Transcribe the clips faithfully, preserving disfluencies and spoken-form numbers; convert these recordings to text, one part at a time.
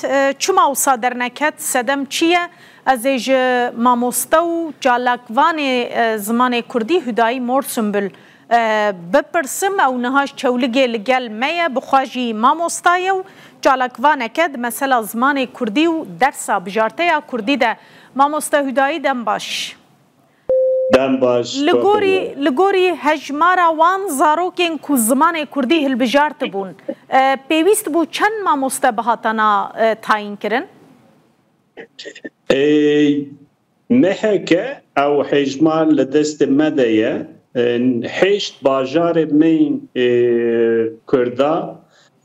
E, çima wisa derneket? Sedem çi ye? Ez ê ji mamoste û çalakvanê, e, zimanê kurdî Hudayî Morsunbul, e, bipirsim. Ew niha ji Çewligê li gel me ye, bi xwe jî mamosta ye û çalakvaneke di mesela zimanê kurdî û dersa bijarteya kurdî de. Mamoste Hudayî, dem baş. Dem baş, Li gorî, li gorî hejmara wan zarokên ku zimanê kurdî hilbijartibûn, e, pêwîst bû çend mamoste bihatana, e, tayîn kirin? Ê, meheke ew hejmar li destê me de ye. E, heşt bajarê me yên, e, Kurda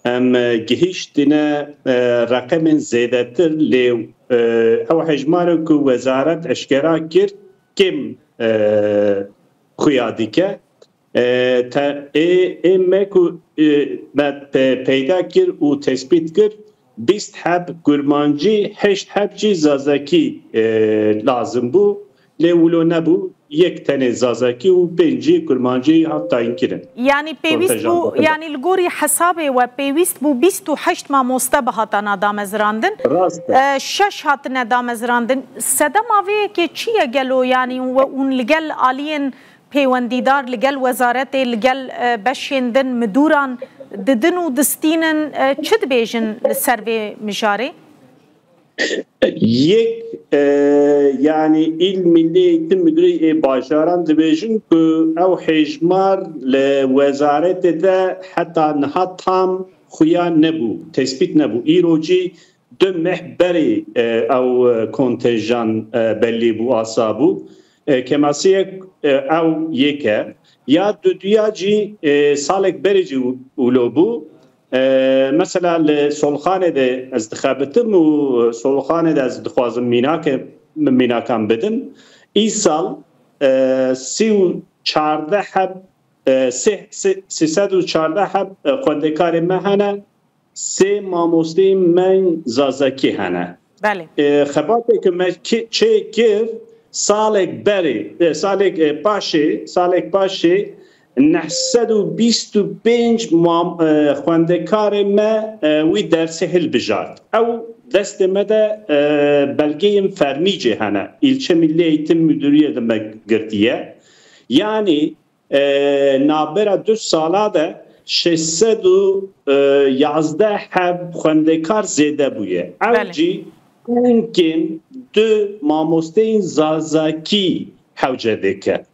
em, e, gihîştine, e, reqemên zêdetir, lê, e, ew hejmarê ku wezaret eşkera kir, kêm, e, xuya dike. E, te, ê, ê me ku, e, me pe-, peyda kir û tespît kir, bîst heb kurmancî, heşt heb jî zazakî, e, lazim bû. Lê wilo nebû, yek tenê zazakî û pêncî kurmancî hat tayînkirin. Yanî pêwîst bû, yanî li gorî hesabê we pêwîst bû bîst û heşt mamoste bihatana damezrandin. Rast e. E, şeş hatine damezrandin. Sedema vê yekê çi ye gelo? Yanî we, hûn li gel aliyên pêwendîdar, li gel wezaretê, li gel, e, beşên din, midûran didin û distînin, e, çi dibêjin li ser vê mijarê? Yek, e, yanî Îl Milli Eğitim Müdürü ê bajaran dibêjin ku ew hejmar li wezaretê de heta niha tam xuya nebû, tespît nebû. Îro jî du meh berê, e, ew, e, kontenjan, e, belî bû, asa bû. E, kemasiyek, e, ew yek e. Ya duduya jî, e, salek berê jî wilo bû. E, mesela li Solxanê de ez dixebitim û Solxanê de ez dixwazim mînake-, mînakan bidim. Îsal, e, sî û çardeh heb, e, sê-, sê-, sê sed û çardeh heb, e, xwendekarê me hene, sê mamosteyên me zazakî hene. Belê. E, xebatê ku me ki-, çê kir, salek berê, e, salek, e, paşê, salek paşê neh sed û bîst û pênc mam-, e, xwendekarê me, e, wî dersê hilbijart. Ew destê me de, e, belgeyên fermî jê hene. Îlçe Milli Eğitim Müdürüye de me girtiye. Yanî, e, nabera du sala de şeş sed û yazdeh heb xwendekar zêde bûye. Ew Belê. jî tenkên du mamosteyên zazakî hewce dike.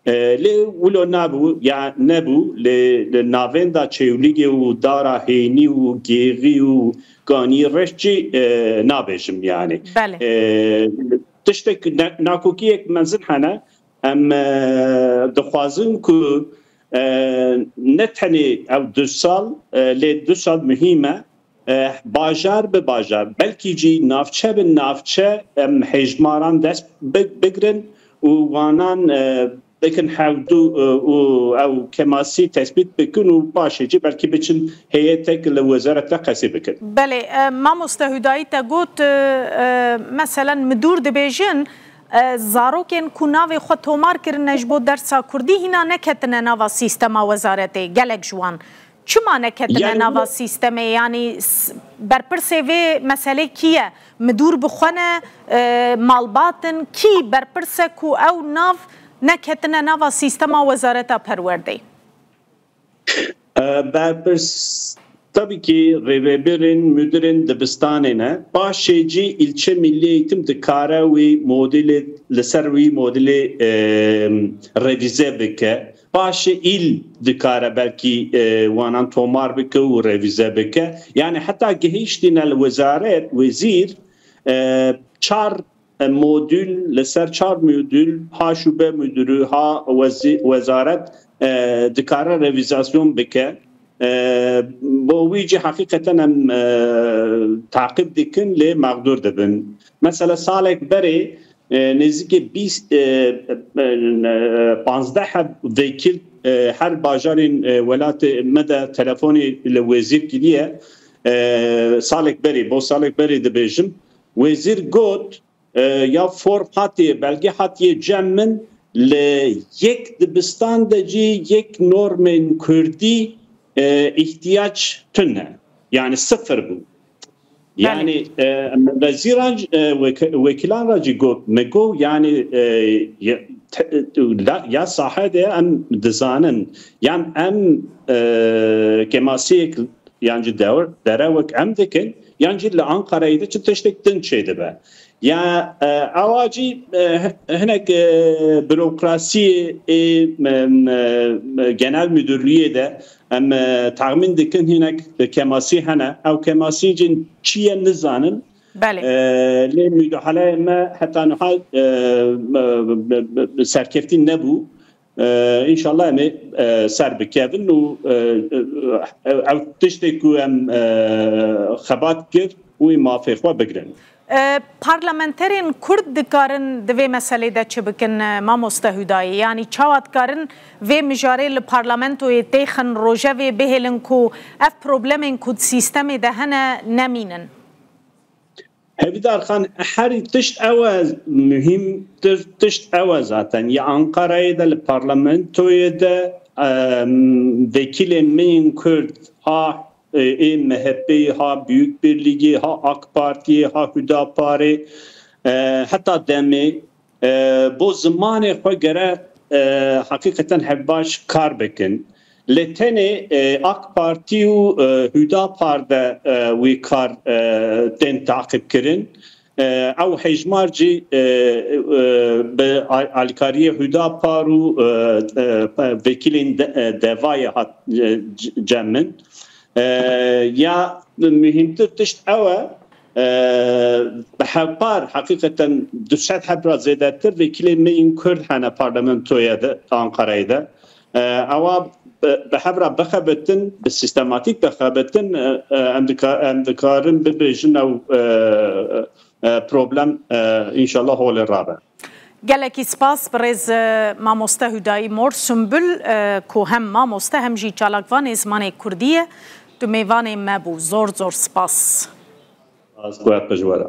E, lê wilo nabû, ya nebû, lê li navenda Çewlîgê û Dara Hênî û Gêxî û Ganî Reş jî, e, nabêjim yani. Belê. E, tiştek ne-, nakokiyek mezin hene. Em, e, dixwazin ku, e, ne tenê ev du sal, e, lê du sal muhîm e, e, bajar bi bajar, belkî jî navçe bi navçe em hejmaran dest bi-, bigrin û wanan, e, bikin hevdu, e, û ew kemasî tespît bikin û paşê jî belkî biçin heyeteke li wezaret de qesî bikin. Belê, e, mamoste Hudayî te got, e, e, meselen midûr dibêjin, e, zarokên ku navê xwe tomar kirine ji bo dersa kurdî hîna neketine nava sîstema wezaretê, gelek ji wan. Çima neketine Yani nava wilo- sîstemê? Yanî s-, berpirsê vê meselê kî ye? Midûr bi xwe ne, e, malbat in? Kî berpirs e ku ew nav neketine nava sîstema wezareta perwerdeyê? E, berpirs tabii ki rêvebirên, müdürên dibistanê ne. Paşê jî îlçe Milli Eğitim dikare wî modîlê, li ser wî modîlê, e, revîze bike. Paşê îl dikare belkî, e, wanan tomar bike û revîze bike. Yani heta gihîştîne li wezaret, wezîr, e, çar, e, modûl, li ser çar modûl, ha şube müdürü, ha wezî-, wezaret, e, dikare revîzasyon bike. E, bo wî jî heqîqeten em, e, taqîb dikin, lê mexdûr dibin. Mesela salek berê, e, nêzîkî bîst, e, e, e, panzdeh heb vekîl, e, her bajarên, e, welatê me de telefonê li wezîr kiriye. E, salek berê, bo salek berê dibêjim. Wezîr got, e, ya form hatiye, belge hatiye cem min, li yek dibistan de jî yek normên kurdî, e, ihtiyac tune. Yani sıfır bû. Yani e, em vezîran, e, wek- wekîlan re jî got, me got, yani e, ya, te- la- ya sahede em dizanin, yani em e, kemasiyek yan jî dewr derewek em dikin, yan jî li Ankarayê de çi tiştek din çêdibe. Ya e, ewa jî e, hinek e, bürokrasiyê ê, em, e, genel müdürlüğê de em e, tahmin dikin hinek kemasî hene. Ew kemasî jî çi ye nizanin. Belê. E, lê müdahale me heta niha e, e, e, e, serkeftî nebû. E, înşallah em ê e, ser bikevin û e, e, ew tiştê ku em e, xebat kir wî mafê xwe bigrin. E, parlamenterên Kurd dikarin di vê meselê de çi bikin, e, mamoste Hudayê? Yanî çawa dikarin vê mijarê li parlamentoyê têxin, rojevê bihêlin ku ev problemên ku di sîstemê de hene nemînin? Hevîdar Xan, herî tişt ew e, muhîmtir tişt ew e zaten. Ya Ankarayê de li parlamentoyê de em, vekîlên me yên Kurd ha e, ê M H P'ê, ha Büyük Birliği, ha AK Parti'yê, ha Hüdapar'ê, e, heta demê e, bo zimanê xwe gere e, heqîqeten hevbaş kar bikin. Lê tenê e, AK Parti û e, Hüdapar de e, wî kar e, tên taqîb kirin. E, ew hejmar jî e, e, bi al- alîkariyê Hüdapar û e, e, vekîlên de- e, Devayê hat e, c- cem min. E, ya muhîmtir tişt ew e, e, bi hevpar heqîqeten du sed heb ra zêdetir vekîlên me yên Kurd hene parlamentoya de Ankarayê de. E, ewa bi bi hev re bixebitin, bi sîstematîk bixebitin, e, e, em dika- em dikarin bibêjin ew e, e, problem e, înşallah holê rabe. Gelekî spas birêz, e, mamoste Hudayî Mor Sumbul, e, ku hem mamoste hem jî çalakvanê zimanê Kurdî ye. Tu mêvanê me bû. Zor zor spas. Spas ku hep ji we re.